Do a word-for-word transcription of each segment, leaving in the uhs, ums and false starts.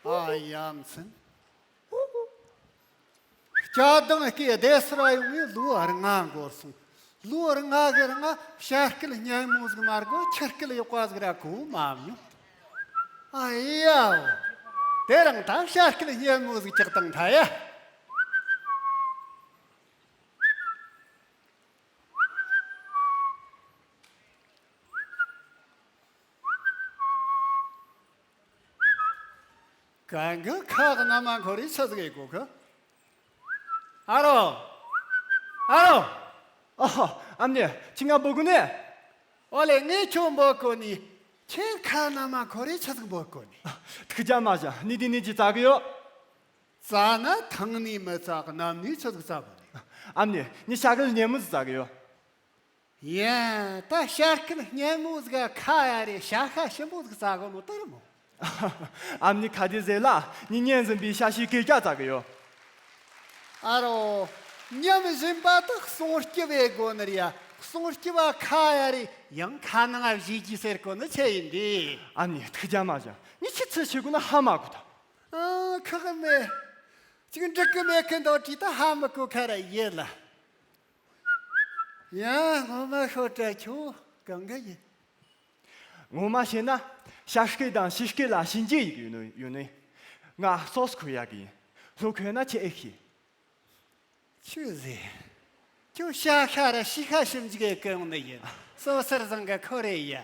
ཨ་ཡ་མཚན། སྐྱ་གདང་སྐེ་སྡེ་སར་ཡོང་ངས་ལོ་ལྔ་འགོར་སོང་། ལོ་ལྔ་གི་རིང་ང་བྱ་སྐད་སྙན་མོ་ཟིག་མ་གོ། ཁྱི་སྐད་ཡག་པ་ཟིག་ར་གོ་མ་མྱོང་། ཨ་ཡ། དེ་རིང་ད་བྱ་སྐད་སྙན་མོ་ཟིག་ཅིག་བཏང་ཐལ་ཡ། གན་གི་ཁ་གི་ན་མ་འཁོར་རི་ཆི་ཟིག་ཡེ་གོ་གི། ཨ་རོ། ཨ་རོ། ཨ། ཨ་མྱེས། ཁྱོས་ང་འབོད་གོ་ནི། ཨོ་ལེ། ངས་ཁྱོད་འབོད་གོ་ནི། ཁྱོས་ཁ་ན་མ་འཁོར་རི་ཆི་ཟིག་འབོད་གོ་ནི། ཐུགས་རྒྱལ་མ་བཞེངས། ནི་དེ་ནས་ཅི་བཙལ་གི་ཡོད། བཙལ་ན་ཐང་ནས་མི་བཙལ་གི། ནམ་ནས་ཆི་ཟིག་བཙལ་གོ་ནི། ཨ་མྱེས། ངས་བྱ་སྐད་སྙན་མོ་ཟིག་བཙལ་གི་ཡོད། ཡ། ད་བྱ་སྐད་སྙན་མོ་ཟིག་ག་ཁ་ཡ་རེ་བྱ་ཤ་ཞིམ་པོ་ཟིག་བཙལ་གོ་ནོ་དེ་རེད་མོ། ཨ་མྱེས། ཁ་དེ་ཟེར་ལ། ངས་ཉིན་རྫུན་པའི་བྱ་ཤའི་སྐད་ཆ་བཙལ་གི་ཡོད། ཨ་རོ། ཉམས་ཞིམ་པ་དག་གསུང་སྐྱིད་པའི་སྒོ་ནས་ཡ། གསུང་སྐྱིད་པ་ཁ་ཡ་རེ་ཡང་ཁ་ནང་བཞེས་རྒྱུ་ཟེར་གོ་ནི་ཆི་ཡིན་དེ། ཨ་མྱེས། ཐུགས་རྒྱལ་མ་བཞེངས། ངས་ཁྱོས་ཆི་བྱེད་གོ་ན་ཧ་མ་གོ་ད། ཨ། ཁག་མེད། ཅིག་འགྲིག་གི་མེད་གི་འདོད་དྲིས་ད་ཧ་མི་གོ་ཁ་ར་ཡེ་ལ། ཡ། ངོ་མ་ཤོད་དྲ། ཁྱོད་གང་གི་ཡིན། ངོ་མ་བཤད་ན་བྱ་སྐད་དང་ཤི་སྐད་ལ་ཞིབ་འཇུག་ཡེ་གི་ཡོད་ནི། ཡོད་ནི། ང་སོ་སོ་ཁུར་ཡག་གི་ཡིན། ལྷོ་ཁུར་ན་ཆི་ཨེ་ཤེས། ཆི་ཟེ། ཁྱོད་བྱ་ཤ་ར་ཤི་ཤ་ཞིབ་འཇུག་ཡེ་གི་ཡོང་ནི་ཡིན། སོ་སོར་བཟང་གི་ཁོ་རེ་ཡ།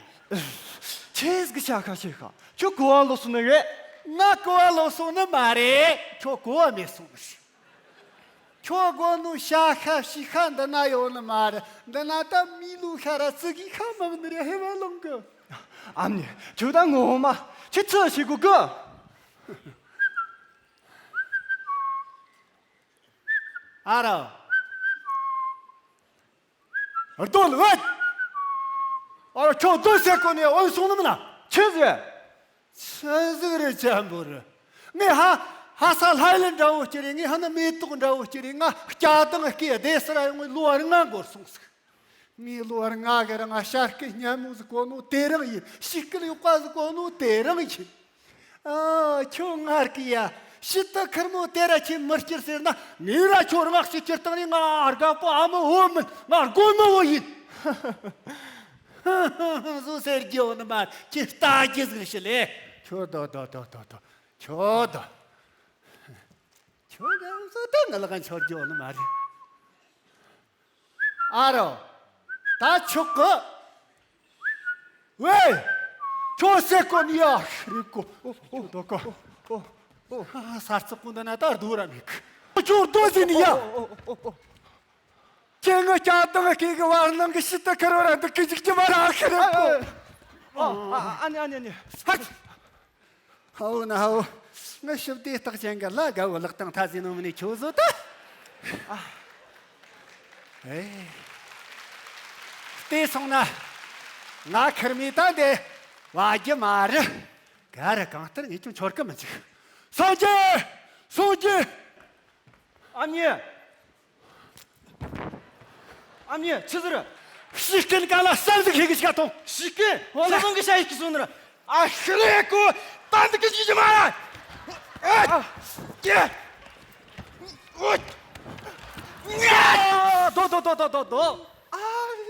ཆི་ཟིག་གི་བྱ་ཤ་ཤི་ཤ། ཁྱོད་གོ་བ་ལོག་སོང་ནི་རེད། ང་གོ་བ་ལོག་སོང་ནི་མ་རེད། ཁྱོད་གོ་བ་མེད་སོང་ནི་རེད། ཁྱོད་གོ་ནོ་བྱ་ཤ་ཤི་ཤ་འདི་ན་ཡོད་ནི་མ་རེད། འདི་ན་ད་མི་ལུས་ཤ་ར་ཙི་གི་ཤ་མང་ནི་རེད། ཧེ་བ་ལོང་གི། ཨ་མྱེས། ཁྱོད་ད་ངོ་མ་ཆི་ཆི་བྱེད་གོ་གི། ཨ་རོ། རྡོ་ལ་ཨོ། ཨ་རོ། ཁྱོད་རྡོ་ཟེར་གོ་ནི་ཨོ་སོང་ནི་མིན་ན། ཆི་ཟེར། ཆི་ཟིག་རེད་ཅན་པོ་རེད། ངས་ཧ་ཧ་ས་ལྷ་ཡུལ་འདྲ་བོ་ཅིག་རེད། ངས་ཧ་ན་མེ་ཏོག་འདྲ་བོ་ཅིག་རེད། ང་སྐྱ་གདང་སྐེ་སྡེ་སར་ཡོང་ངས་ལོ་ལྔ་འགོར་སོང་ཟིག། ངས་ལོ་ལྔ་གི་རིང་ང་བྱ་སྐད་སྙན་མོ་ཟིག་གོ་ནོ་དེ་རིང་ཡིན། ཤི་སྐད་ཡག་པ་ཟིག་གོ་ནོ་དེ་རིང་ཡིན། ཨ། ཁྱོད་ངར་གི་ཡ། ཕྱི་དུ་ཁེར་མོ་དེ་ར་ཁྱོས་མི་སྐྱུར་ཟེར་ན། ངས་ར་ཁྱོད་ངར་ཞིག་སྐྱུར་བཏང་ནས། ང་རྒད་པོ་ཨ་མོ་བོ་མིན། ང་རྒོད་མོ་བོ་ཡིན། བཟོ་ཟེར་རྒྱུ་ཡོད་ནི་མ་རེད། ཁྱོས་ལྟ་རྒྱུ་ཟིག་ཞིག་ལས། ཁྱོད་དོ་དོ་དོ་དོ་དོ། ཁྱོད་དོ། ཁྱོད་འདྲ་བཟོ་ད་ང་ལ་གང་ཆོར་རྒྱུ་ཡོད་ནི་མ་རེད། ཨ་རོ། ད་ཆོག་གི། ཝེ། ཁྱོད་ཟེར་གོ་ནི་ཡ། ཤི་རེ་གོ། ཨོ། ཨོ། དོ་གོ། ཨོ། ཨོ། ཨ། ས་རྩི་ཀུན་ད་ན་ད་རྡོ་ར་མེད་གི། ཁྱོད་རྡོ་ཟེར་ནི་ཡ། ཨོ། ཨོ། ཨོ། ཨོ། ཁྱེད་ངའི་སྐྱ་གདང་སྐེ་གི་བར་སྣང་གི་ཕྱི་དུ་ཁེར་བོ་ར་འདུག་གི་འཇུག་རྒྱུ་མ་ར་ཤི་རེ་གོ། ཨ། ཨ། ཨ་ནི། ཨ་ནི། ཨ་ནི། ཧ། ཧའོ་ན་ཧའོ། ངའི་ཞབས་དེ་སྟག་ཅན་གི་ལ་དགའ་བོ་ལག་སྟེང་ཐ་ཟིན་ནོ་མིན་ནི་ཁྱོད་བཟོ་ད། ཨ། ཨེ། བལྟས་སོང་ན། ང་ཁེར་མོ་ད་འདི་བ་རྒྱུ་མ་རེད། ག་རེ་གང་ལྟར་ངས་ཀྱང་ཆོར་གི་མི་འཇུག། སངས་རྒྱས། སངས་རྒྱས། ཨ་མྱེས། ཨ་མྱེས། ཆི་ཟིག་རེད། ཤི་རྐུན་ག་ལ་བསམ་གཟིགས་ཤིག་གི་ཤ་ཐོང་། ཤི་རྐུན། ཨོ་ལེ། ཤ་ཐོང་གི་ཤ་ཡི་གི་སོང་ནི་ར། ཨ་ཤི་རེ་གོ། ད་འདི་གི་ཅི་ཅི་མ་ར། ཨ། ཀྱེ། ཨོ། ཉ། དོ་དོ་དོ་དོ་དོ་དོ། ཨ།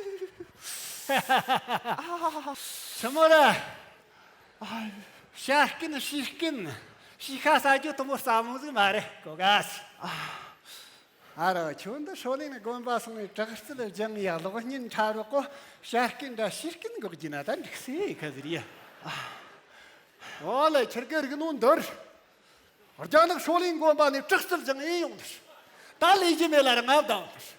ཆི་མོ་རེད། ཨ། ཤ་རྐུན། ཤི་རྐུན། ཤི་ཤ་ཟ་རྒྱུ་དེ་མོ་སླ་མོ་ཟིག་མ་རེད། གོ་ག་ཟིག། ཨ། ཨ་རོ། ཁྱོད་འདི་ཧྲོ་ལིང་དགོན་པ་སོང་ནས་དྲག་རྩལ་སྦྱངས་ཡ། གློག་བརྙན་འཁྲབ་རོགས་གོ། ཤ་རྐུན་འདྲ་ཤི་རྐུན་འགོག་རྒྱུ་ན་ད་འགྲིག་སེ་ཁ་ཟིག་རེད་ཡ། ཨོ་ལེ། ཁྱེད་ཀྱི་རིག་ནོ་འདིར། རྒྱ་ནག་ཧྲོ་ལིང་དགོན་པ་ནས་དྲག་རྩལ་སྦྱངས་ཡིན་ཡོང་ནི། ད་ལས་རྒྱུ་མེད་ལ་ར་ང་བསྡད་ཡོང་ནི།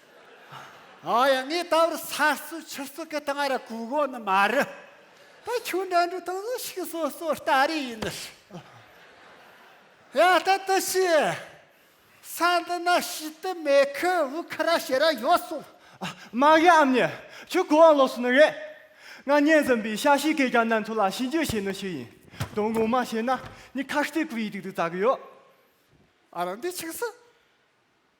ཨ་ཡ། ངས་ད་བར་ས་རྩོད་ཆུ་རྩོད་གི་སྟེང་ར་གོ་གོ་ནི་མ་རེད། ད་ཁྱོད་འདྲ་འདྲ་དང་ཟིག་ཤིག་སོ་སོ་ལྟ་རེ་ཡིན་ནི། ཡ། ད་ད་ཤི། ས་འདི་ན་ཤི་དུ་མེད་ཁི། བུ་ཁི་ར་ཤི་ར་ཡོད་སོང་། ཨ། མ་གི་ཨ་མྱེས། ཁྱོད་གོ་བ་ལོག་སོང་ནི་རེད། ང་ཉིན་རྫུན་པའི་བྱ་ཤའི་སྐད་ཆ་རྣམས་ཐོག་ལ་ཞིབ་འཇུག་བྱེད་ནི་ཞིག་ཡིན། དོན་ངོ་མ་བཤད་ན་ངས་ཁ་གཏད་བཀོལ་ཡི་ཏིག་ཏིག་བཙལ་གི་ཡོད། ཨ་ར། འདི་ཆི་ཟིག།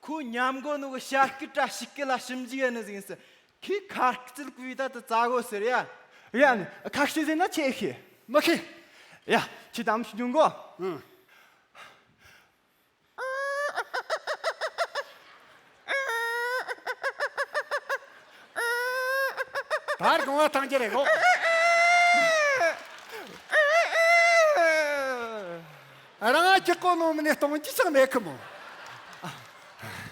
ཁོ་ཉམས་གོ་ནོ་གི་བྱ་སྐད་ར་ཤི་སྐད་ལ་ཞིབ་འཇུག་ཡེ་ནི་ཟིག་ཡིན་ཟེར། ཁོས་ཁ་གཏད་བཀོལ་ཡི་ད་དེ་བཙལ་གོ་ཟེར་ཡ། ཡ་ནི་ཁ་གཏད་ཟེར་ན་ཆི་ཤེས། མི་ཤེས། ཡ། ཁྱོས་དམ་ཞིག་འཇོན་གོ། ཨང་། ད་དགོངས་པ་ཐང་རྒྱལ་རེད་གོ། རང་ཨ་ཅག་གོ་ནོ་མིན་ནས་གཏོང་རྒྱུ་ཅང་མེད་ཁི་མོ།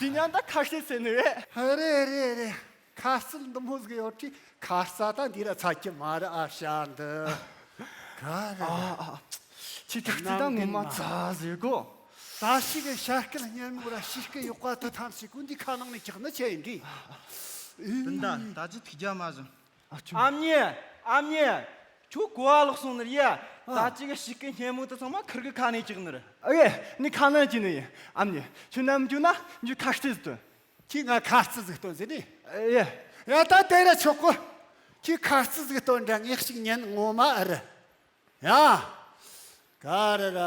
དེ་ཉན་ད་ཁ་ཤས་ཟེར་ནི་རེད། རེད་རེད་རེད། ཁ་རྩལ་འདི་མོ་ཟིག་ཡོད་དུས་ཁ་རྩ་ད་འདི་ར་ཚ་གི་མ་རེད། ཨ་ཤ་འདི། ག་རེ། ཨ་ཨ། ཁྱེད་ཀྱི་རྩིས་ད་ངོ་མ་ཛ་ཟེར་གོ། ད་ཞིག་གི་ཤ་སྐལ་སྙན་མོ་ར་ཤི་སྐད་གཡོག་པ་དུ་ཐམས་ཅད་ཀུན་འདི་ཁ་ནང་ནས་ཀྱག་ནི་ཆེ་ཡིན་གི། དེ་འདྲ་ད་ཅི་ཐུགས་རྒྱ་མ་བཞེངས། ཨ་ཅུ། ཨ་མྱེས། ཨ་མྱེས། ཁྱོད་གོ་བ་ལོག་སོང་ནི་རེད་ཡ། ད་ཅི་གི་ཤི་སྐད་སྙན་མོ་དུ་ཚང་མ་ཁིར་གི་ཁ་ནས་ཀྱག་ནི་རེད། ཨ་ཡེ། ནི་ཁ་ནང་ཀྱི་ནི་ཡིན། ཨ་མྱེས། ཁྱོད་ནམ་རྒྱུ་ན་འཇུ་ཁ་སྟེ་ཟིག་སྟོན། ཁྱི་ང་ཁ་རྩི་ཟིག་སྟོན་ཟེར་ནི། ཨེ། ཡ་ད་དེ་ར་ཆོག་གོ། ཁྱི་ཁ་རྩི་ཟིག་སྟོན་འདྲ་ངེས་ཤིག་ཉན་ངོ་མ་ཨེ་རེད། ཡ། ག་རེ་ར།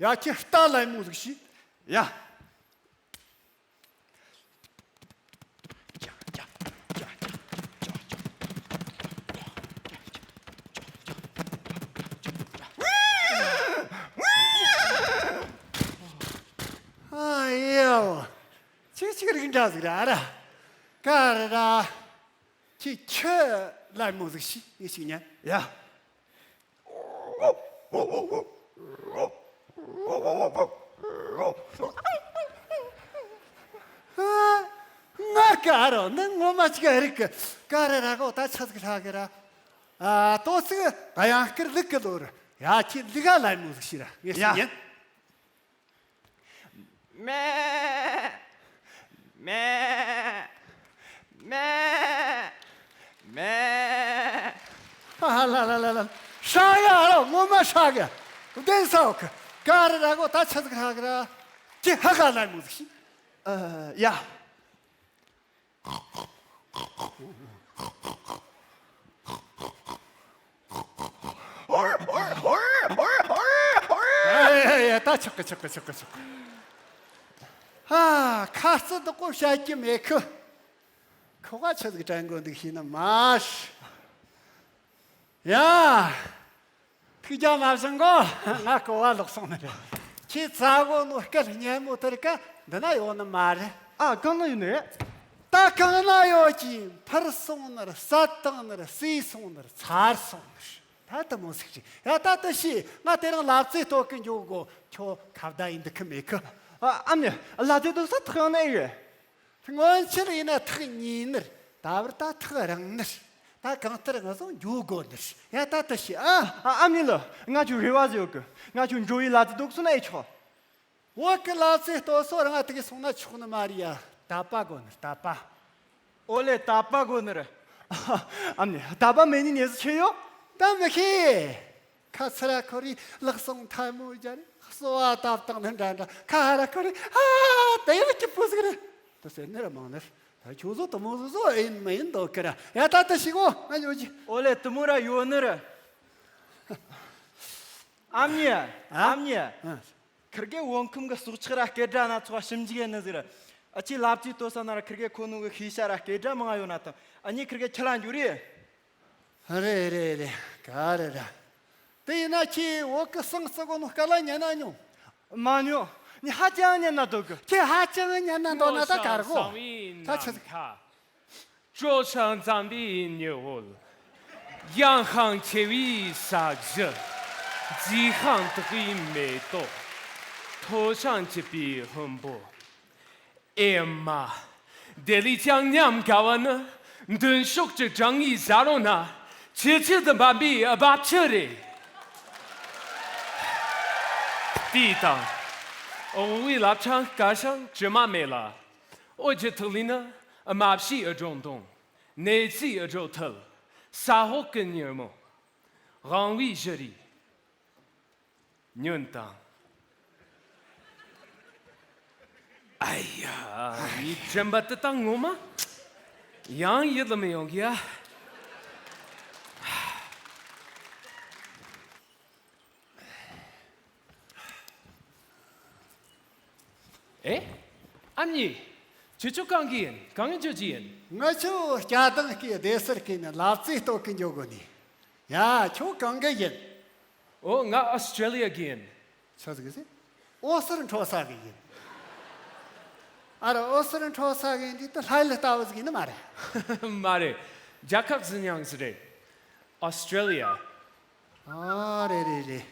ཡ་ཁྱི་རྟ་ལད་མོ་ཟིག་ཤི། ཡ། ཨ་ཡོ། ཅིག་ཅིག་རིགས་འདྲ་ཟིག་ར་ར། ག་རེ་ར། ཁྱི་ཁྱི་ལད་མོ་ཟིག་ཤི་ངེས་ཤིག་ཉན། ཡ། ང་ཀ་རོ་འདི་ངོ་མ་ཅིག་རིག་གི། ག་རེ་ར་གོ་ད་ཆ་ཟིག་ཧྲ་གི་ར། ཨ་ཏོ་ཚིག་གཡང་དཀར་ལུག་གི་ལོ་ར། ཡ་ཁྱི་ལུག་ག་ལད་མོ་ཟིག་ཤི་ར་ངེས་ཤིག་ཉན། མེ། མེ། མེ། མེ། ཨ་ལ་ལ་ལ་ལ། ཧྲ་ཡ་རོ་ངོ་མ་ཧྲ་གི། བདེན་ས་འོག་གི། ག་རེ་ར་གོ་ད་ཆ་ཟིག་ཧྲ་གི་ར། ཁྱི་ཧ་ག་ལད་མོ་ཟིག་ཤི། ཨ་ཡ། ཧོར་ཧོར་ཧོར་ཧོར་ཧོར་ཧོར། ཨེ་ཨེ་ཨེ། ད་ཆོག་གི་ཆོག་གི་ཆོག་གི་ཆོག་གི། ཨ་ཁ་རྩི་དག་གོ་བཤད་རྒྱུ་མེད་གི། ཁོ་ག་ཆི་ཟིག་དྲན་གོ་འདུག་ཤེས་ན་མ་ཤི། ཡ། ཐུགས་རྒྱལ་མ་བཞེངས་གོ། ང་གོ་བ་ལོག་སོང་ནི་རེད། ཁྱེད་ཙ་གོ་ནོ་སྐད་སྙན་མོ་དེར་ཀ་འདི་ན་ཡོད་ནི་མ་རེད། ཨ་གང་ན་ཡོད་ནི་རེད། ད་གང་ན་ཡོད་ཀྱི་འཕུར་སོང་ནི་རེད། བསད་བཏང་ནི་རེད། བསྲེས་སོང་ནི་རེད། ཚར་སོང་ནི་རེད། ད་དེ་མོ་ཟིག་རེད། ཡ་ད་དེ་ཤེས། ང་དེ་རིང་ལབ་ཙེ་ལྟོ་གི་འགྱོ་གོ། ཁྱོད་ཁ་བརྡ་ཡིན་འདུག་གི་མེད་གི། ཨ་ཨ་མྱེས། ལབ་ཙེ་ལྟོ་ས་ཐག་ཡང་ན་ཡོད། སྔོན་ཆད་ཡིན་ན་ཐག་ཉེ་ནི་རེད། ད་བར་ད་ཐག་རིང་ནི་རེད། ད་གང་ལྟར་ང་ཚོ་འགྱོ་དགོ་ནི་རེད། ཡ་ད་ད་ཤི། ཨ་ཨ་ཨ་མྱེས་ལོ། ང་ཁྱོད་རེ་བ་ཟིག་ཡོད་གི། ང་ཁྱོད་འགྲོ་བའི་ལ་དུ་འདུག་སོང་ན་ཨེ་ཆོག། བོད་གི་ལ་ཙེ་ལྟོ་སོ་རང་ང་དེ་གི་སོང་ན་ཆོག་ནི་མ་རེད་ཡ། དད་པ་དགོ་ནི་རེད། དད་པ། ཨོ་ལེ་དད་པ་དགོ་ནི་རེད། ཨ་མྱེས། དད་པ་མེད་ནི་ནས་ཟིག་ཆེ་ཡོད། ད་མི་ཤེས། ཁ་ཚུར་ར་ཁོ་རེ་ལག་ཟུང་ཐལ་མོ་སྦྱར་རེ་གསོལ་བ་བཏབ་བཏང་ནི་འདྲ་འདྲ། ཁ་ཧར་ར་ཁོ་རེ་ཨ་དེ་ཡང་སྐྱིད་པོ་ཟིག་རེད། ད་ཟེར་ནི་ར་མང་ནི་རེད། ད་ཁྱོད་ཚོ་དུ་མོ་ཟོ་ཟོ་ཨེ་ཡིན་མ་ཡིན་འདོད་གི་ར། ཡ་ད་ད་ཤི་གོ། ང་ཡོད་ཀྱི། ཨོ་ལེ་དུ་མོ་ར་ཡོད་ནི་རེད། ཨ་མྱེས། ཨ། ཨ་མྱེས། ཨ། ཁིར་གེ་བོད་ཁམས་གི་སྲོག་ཆགས་ར་སྐད་སྒྲ་སྣ་ཚོགས་ཞིབ་འཇུག་ཡེད་ནི་ཟིག་ར། ཨ་ཅེ་ལབ་ཙེ་ལྟོ་ས་ན་ར་ཁིར་གེ་ཁོ་ནོ་གི་ཤེས་བྱ་ར་སྐད་སྒྲ་མང་ཡོད་ན་ཐང་། ཨ་མྱེས་ཁིར་གེ་ཁྱེར་ལ་འགྱོ་རེ། རེད་རེད་རེད། ག་རེ་ར། དེ་ཡིན་ན་ཁྱེད་བོད་གི་ཟངས་བརྩི་གོ་ནོ་སྐད་ལ་ཉན་ན་མྱོང་། མ་མྱོང་། ནི་ཧ་ཅང་ཉན་ན་འདོད་གི། ཁྱེད་ཧ་ཅང་ཉན་ན་འདོད་ན་ད་གར་གོ། ད་ཆི་ཟིག། 桌上长的牛，样样皆为啥子？几行的美豆，头上几笔红布。哎呀妈，这里讲娘家话呢，མདུན་ཕྱོགས་ཀྱི་བྲང་ཡིག་ཟ་རོ་ན། ཁྱེད་ཁྱེད་དུ་འབབ་པའི་འབབ་ཆུ་རེད། དེ་དང་། འོ་བའི་ལབ་ཆང་དཀར་ཤང་དྲི་མ་མེད་ལ། འོ་ཇི་ཐུག་ལི་ན། རྨ་བྱའི་སྒྲོ་མདོངས། ནས་རྩིའི་སྒྲོ་ཐལ། ས་འོག་གི་ཉིན་མོ། དབང་བའི་བཞུར་རིས། ཉོན་དང་། ཨ་ཡ། ངའི་དྲན་པ་དེ་དག་ངོ་མ་ཡང་ཡིད་ལ་མི་ཡོང་གི་ཡ། ཨེ། ཨ་མྱེས། ཁྱེད་ཚོ་གང་གི་ཡིན། གང་ཡིན་ཁྱོད་ཀྱི་ཡིན། ང་ཚོ་སྐྱ་དང་སྐྱེ་སྡེ་སར་སྐྱེས་ནས་ལབ་ཙེ་ལྟོ་གི་འགྱོ་དགོ་ནི། ཡ་ཁྱོད་གང་གི་ཡིན། ཨོ་ང་ཨོ་སི་ཊྲེ་ལི་ཡ་གི་ཡིན། ཆི་ཟིག་ཟེར། ཨོ་སི་རི་འཕྲོ་ས་གི་ཡིན། ཨ་ར་ཨོ་སི་རི་འཕྲོ་ས་གི་ཡིན་དུས་ད་ལྷ་ཡུལ་ལྟ་བུ་ཟིག་ཡིན་ནི་མ་རེད། མ་རེད། རྒྱལ་ཁབ་ཟིག་མྱིང་ཟིག་རེད། Australia། ཨ་རེད་རེད་རེད།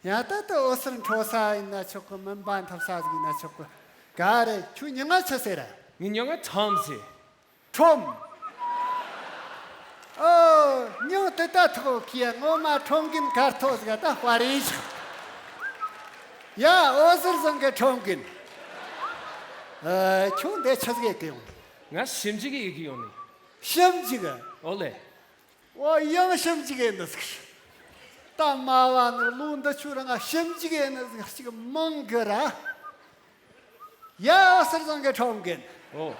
ཡ་ད་ལྟ་འོད་ཟེར་འཕྲོ་ས་ཡིན་ན་ཆོག་གི། མུན་པ་འཐབ་ས་ཟིག་ཡིན་ན་ཆོག་གི། ག་རེ། ཁྱོའི་མྱིང་ང་ཆི་ཟེར་ར། ངའི་མྱིང་ང་ཁྲོམ་ཟེར། ཁྲོམ། ཨོ། མྱིང་དེ་ད་ཐོག་གི་ངོ་མ་ཁྲོམ་གིན་ཁ་ཐོ་ཟིག་ད་དཔའ་རེད་ཤག་ཡ་འོད་ཟེར་བཟང་གི་ཁྲོམ་གིན། ཨ། ཁྱོད་འདི་ཆི་ཟིག་ཡེ་གི་ཡོང་ནི། ང་ཞིབ་འཇུག་ཡེ་གི་ཡོང་ནི། ཞིབ་འཇུག་ཨོ་ལེ། ཨོ། ཡང་ཞིབ་འཇུག་ཡེ་ནི་ཟིག་ད་མ་བ་ནི་ལོ་འདི་ཆོ་ར་ང་ཞིབ་འཇུག་ཡེ་ནི་ཟིག་ཅིག་མང་གི་ར། ཡ་འོད་ཟེར་བཟང་གི་ཁྲོམ་གིན། ཨོ།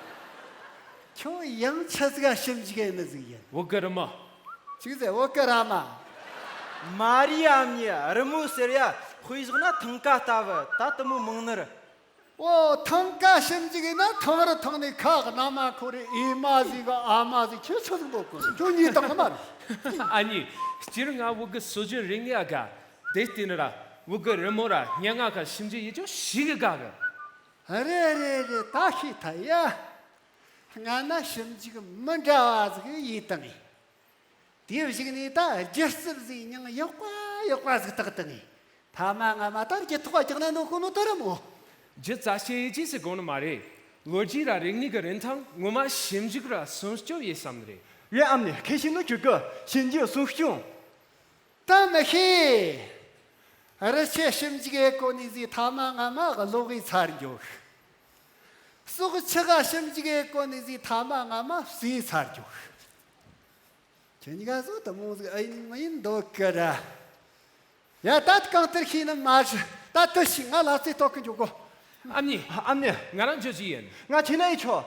ཁྱོད་ཡང་ཆི་ཟིག་ག་ཞིབ་འཇུག་ཡེ་ནི་ཟིག་ཡིན། བོད་གི་རི་མོ། ཅི་ཟེར། བོད་གི་ར་མ། མ་རེད་ཨ་མྱེས། རི་མོ་ཟེར་ཡ། དཔེ་བཞག་ན་ཐང་ཀ་ལྟ་བུ་ད་དེ་མོ་མང་ནི་རེད། ཨོ། ཐང་ཀ་ཞིབ་འཇུག་ཡེ་ན་ཐང་རི་ཐང་ནི་ཁ་གི་ན་མ་ཁོ་རེ་ཨེ་མ་ཟིག་གི་ཨ་མ་ཟིག་ཁྱོད་ཆི་ཟིག་འདོད་གོ་ནི། ཁྱོད་གཉིས་དང་ནི་མ་རེད། ཨ་ནི། སྤྱིར་ང་བོད་གི་སྲོལ་རྒྱུན་རིག་གནས་ཨ་ག་དེ་བལྟས་ནི་ར། བོད་གི་རི་མོ་ར་སྙན་ངག་ག་ཞིབ་འཇུག་ཡེ་རྒྱུ་ཞེ་གི་དགའ་གི། རེད་རེད་རེད། ད་ཤེས་ཐལ་ཡ། སྔ་ན་ཞིབ་འཇུག་མི་འདྲ་བ་ཟིག་ཡེ་བཏང་ངས། དེའི་གཞུག་ནས་ད་སྒྱུ་རྩལ་ཟིག་མྱིང་ཡག་པ་ཡག་པ་ཟིག་བཏགས་བཏང་ངས། ཐ་མ་ང་མ་ད་རྒྱུ་ཐོག་རྒྱག་ན་ནོ་ཁོ་ནོ་དོ་ར་མོ། རྒྱུ་རྩ་ཤེས་ཡེ་རྒྱུ་ཟེར་དགོས་ནི་མ་རེད། ལོ་རྒྱུས་ར་རིག་གནས་གི་རིན་ཐང་ངོ་མ་ཞིབ་འཇུག་ར་སྲུང་སྐྱོབ་ཡེ་བསམ་ནི་རེད། རེད་ཨ་མྱེས། ཁེ་ཤི་ནོ་ཁྱོད་གི་ཞིབ་འཇུག་སྲུང་སྐྱོང་། ད་མི་ཤེས། རི་ཆུ་ཞིབ་འཇུག་ཡེ་གོ་ནི་ཟིག་ཐ་མ་ང་མ་གློག་གིས་ཚར་འགྱོ་གི། སྲོག་ཆགས་ཞིབ་འཇུག་ཡེ་གོ་ནི་ཟིག་ཐ་མ་ང་མ་ཟོས་ཚར་འགྱོ་གི། ཁྱེད་གཉིས་ཀ་ཟོ་དེ་མོ་ཟིག་ཨེ་ཡིན་མི་ཡིན་འདོད་གི་ར། ཡ་ད་གང་ལྟར་ཤེས་ནི་མ་རེད། ད་དུ་ཞིག་ང་ལབ་ཙེ་གཏོད་གི་འགྱོ་གོ། ཨ་མྱེས། ཨ་མྱེས། ང་རང་འགྱོ་རྒྱུ་ཡིན། ང་ཁྱེད་ན་ཡི་ཆོག་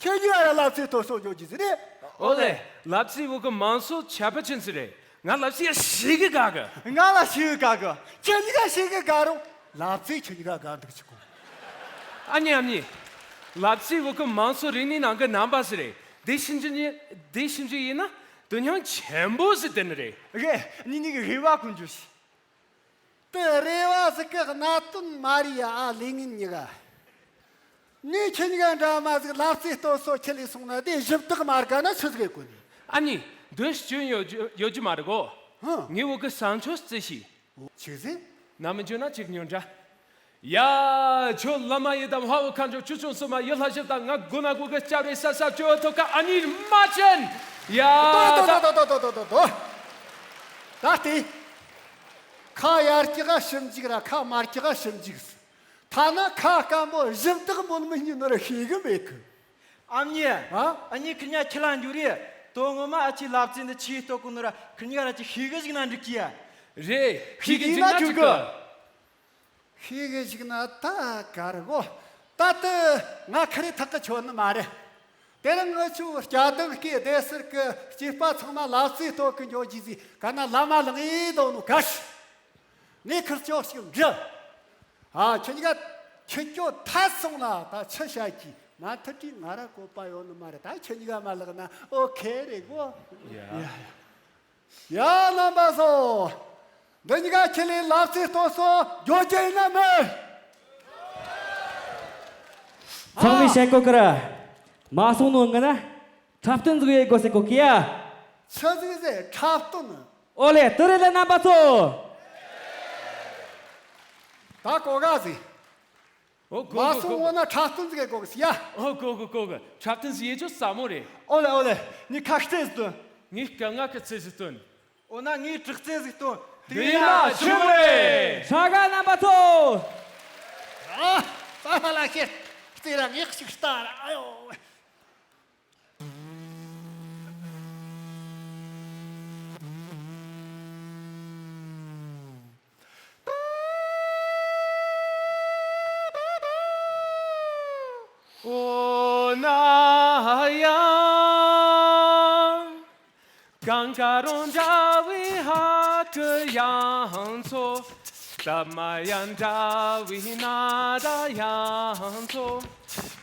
ཁྱེད་གཉིས་ཀ་ཡ་ལབ་ཙེ་གཏོད་སོ་འགྱོ་རྒྱུ་ཟིག་རེད། ཨོ་ལེ། ལབ་ཙེ་བོད་གི་མང་གཙོ་ཁྱད་པར་ཅན་ཟིག་རེད། ང་ལབ་ཙེ་ཡ་ཞེ་གི་དགའ་གི། ང་ལ་ཞེ་གི་དགའ་གི། ཁྱེད་གཉིས་ཀ་ཞེ་གི་དགའ་རུང་ལབ་ཙེ་ཁྱེད་གཉིས་ཀ་དགའ་འདུག་ཅིག་གོ། ཨ་མྱེས། ཨ་མྱེས། ལབ་ཙེ་བོད་གི་མང་གཙོ་རིག་གནས་ནང་གི་རྣམ་པ་ཟིག་རེད། དེ་ཞིབ་འཇུག་ཡེ། དེ་ཞིབ་འཇུག་ཡེ་ན་དོན་སྙིང་ཆེན་པོ་ཟིག་ལྡན་ནི་རེད། རེད། ནི་ནི་གི་རེ་བ་ཀུན་འགྱུར་ཞིག་དེ་རེ་བ་ཟིག་གི་གནད་དོན་མ་རེད་ཡ། ཨ་ལས་ངན་གཉིས་ཀ། ངས་ཁྱེད་གཉིས་ཀ་འདྲ་མ་ཟིག་ལབ་ཙེ་གཏོད་སོ་ཁྲིད་ལས་སོང་ན་དེ་ཞིབ་བརྟག་མ་དགའ་ན་ཆི་ཟིག་ཡེ་གོ་ནི། ཨ་མྱེས། དོན་སྐྱོན་ཡོད་རྒྱུ་ཡོད་རྒྱུ་མ་རེད་གོ། ཧུ། ངས་བོད་གི་བྱང་ཆུབ་རྩེ་ཞིག་ཆི་ཟིག་ན་མི་འཇོན་ན་ཅིག་ཉོན་དྲ། ཡ། ཁྱོད་བླ་མ་ཡི་དམ་དཔའ་བོ་མཁའ་འགྲོ་ཆོས་སྐྱོང་སྲུང་མ་ཡུལ་ལྷ་བཞི་དང་ང་མགོ་ན་མགོ་གི་སྐྱབས་རེ་ས་ས་ཅོ་ཐོ་ཀ་ཨ་ནི་མ་ཅན། ཡ། ད་ད་ད་ད་ད་ད་ད་ད། ད་དེ། ཁ་ཡར་ཀྱི་ག་ཞིབ་འཇུག་ར་ཁ་མར་ཀྱི་ག་ཞིབ་འཇུག་ཐ་ན་ཁ་སྐམ་པོ་ཞིབ་བརྟག་མོལ་མི་ཉན་ནོ་ར་ཤེས་གི་མེད་གི། ཨ་མྱེས། ཨ། ཨ་མྱེས་ཁིར་ཉ་ཁྱི་ལ་འགྱུར་རེ། དོན་ངོ་མ་ཨ་ཅེ་ལབ་ཙེ་འདི་ཆི་ཡེ་གཏོད་གོ་ནོ་ར་ཁིར་ཉ་ར་ཅིག་ཤེས་གི་ཞིག་ན་འགྲིག་གི་ཡ། རེད། ཤེས་གི་ཞིག་ན་འགྲིག་གི། ཤེས་གི་ཞིག་ན་ད་ག་རེ་གོ། ད་ལྟ་ང་ཁ་རེ་ཐག་གི་ཆོད་ནི་མ་རེད། དེ་རིང་ངི་ཆོ་སྐྱ་བདག་གི་སྡེ་ཟུར་གི་སྐྱེས་པ་ཚང་མ་ལབ་ཙེ་གཏོད་གི་འགྱོ་རྒྱུ་ཟིག་ག་ན་ལ་མ་ལང་ཡེ་འདུག་ནོ་ག་ཤི། ངས་ཁིར་ཅོག་ཞིག་འདྲི། ཨ། ཁྱེད་གཉིས་ཀ་ཁྱེད་ཅོ་ཐད་སོང་ལ་ད་ཆི་བྱ་གི་མ་ཐུབ་དུས་ང་ར་བཀོད་པ་ཡོད་ནི་མ་རེད། ད་ཁྱེད་གཉིས་ཀ་མ་ལག་ན་ཨོ་ཁེ་རེད་གོ། ཡ། ཡ། ཡ། རྣམ་པ་ཚོ། འདི་གཉིས་ཀ་ཁྱེད་ལས་ལབ་ཙེ་གཏོད་སོ་འགྱོ་རྒྱུ་ཡིན་ན་མེད། ཚང་མས་བཤད་གོ་གི་ར། མ་སོང་ནོ་ངི་ན་འཁྲབ་སྟོན་ཟིག་ཡེ་དགོས་ཟེར་གོ་གི་ཡ། ཆི་ཟིག་ཟེར། འཁྲབ་སྟོན། ཨོ་ལེ། དེ་རེད་ལ་རྣམ་པ་ཚོ། ད་གོ་ག་ཟིག་ཨོ་གོ་མ་གོ་སོང་གོ་བོ་ན་འཁྲབ་སྟོན་ཟིག་གོ་གི་ཡ། ཨོ་གོ་གོ་གོ་གི། འཁྲབ་སྟོན་ཟིག་ཡེ་ཅོ་ས་མོ་རེད། ཨོ་ལེ་ཨོ་ལེ། ངས་ཁ་རྩེ་ཟིག་སྟོན། ངས་སྐད་ངག་གི་རྩེ་ཟིག་སྟོན། ཨོ་ན་ངས་དྲག་རྩེ་ཟིག་སྟོན། དེ་ན་ཆོག་རེད། ཧྲ་ག་རྣམ་པ་ཚོ། ཨ། ས་མ་ལ་ཤེད་རྩེ་ར་ངས་ཅིག་ལྟ་ར། ཨ་ཡོ། འོ་ན་ཡང་། གངས་དཀར་རོང་འདྲ་བའི་ཧ་ཀི་ཡང་མཚོ། ཟླ་མ་ཡང་འདྲ་བའི་ན་ད་ཡང་མཚོ།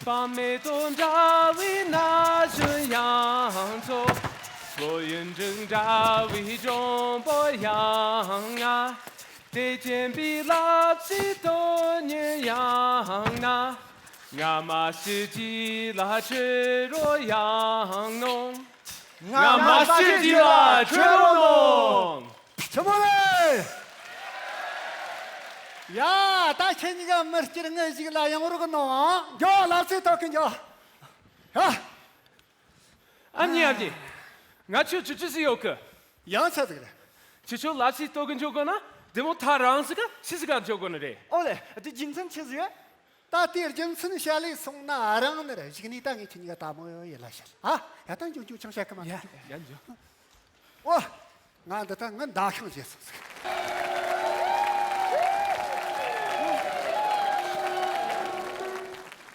པ་མེ་ཏོ་འདྲ་བའི་ན་གཞོན་ཡང་མཚོ། ལོ་ཡུན་འབྲིང་འདྲ་བའི་འབྲོང་པོ་ཡང་ང་། དེ་སྐྱེན་པའི་ལབ་ཙེ་གཏོད་ཉིན་ཡང་ན། ང་མ་ཤི་རྗེས་ལ་ཁྲི་རོ་ཡང་ནོ། ང་མ་སྐྱིད་ཅིག་ལ་ཁྲོས་རོགས་གནང་། ཆི་མོ་རེད། ཡ། ད་ཁྱེད་གཉིས་ཀ་མི་སྐྱིད་ངའི་ཞིག་ལ་ཡང་རོགས་གནང་། འགྱོ། ལབ་ཙེ་ལྟོ་གི་འགྱོ། ཡ། ཨ་མྱེས། ཨ་མྱེས། ང་ཆོ་ཅི་ཅི་ཟིག་ཡོད་གི། ཡང་ཆི་ཟིག་རེད། ཁྱེད་ཆོ་ལབ་ཙེ་ལྟོ་གི་འགྱོ་དགོས་ན་དེ་མོ་ཐག་རིང་ཟིག་ག་ཆི་ཟིག་ག་འགྱོ་དགོས་ནི་རེད། ཨོ་ལེ། དེ་རྒྱུ་མཚན་ཆི་ཟིག་ཡོད། ད་དེའི་རྒྱུ་མཚན་བཤད་ལས་སོང་ན་རིང་ནི་རེད། གཞུག་ནས་ད་ངས་ཁྱེད་གཉིས་ཀ་ལྟད་མོ་ཡོད་ཡིན་ལ་བཤད། ཨ། ཡ། ད་འགྱོ་འགྱོ། ཆང་བཤད་གི་མ། ཡ། ཡ། འགྱོ། ཨོ། ང་འདི་ད་ངའི་འདའ་ཤིང་བྱས་སོང་ཟིག།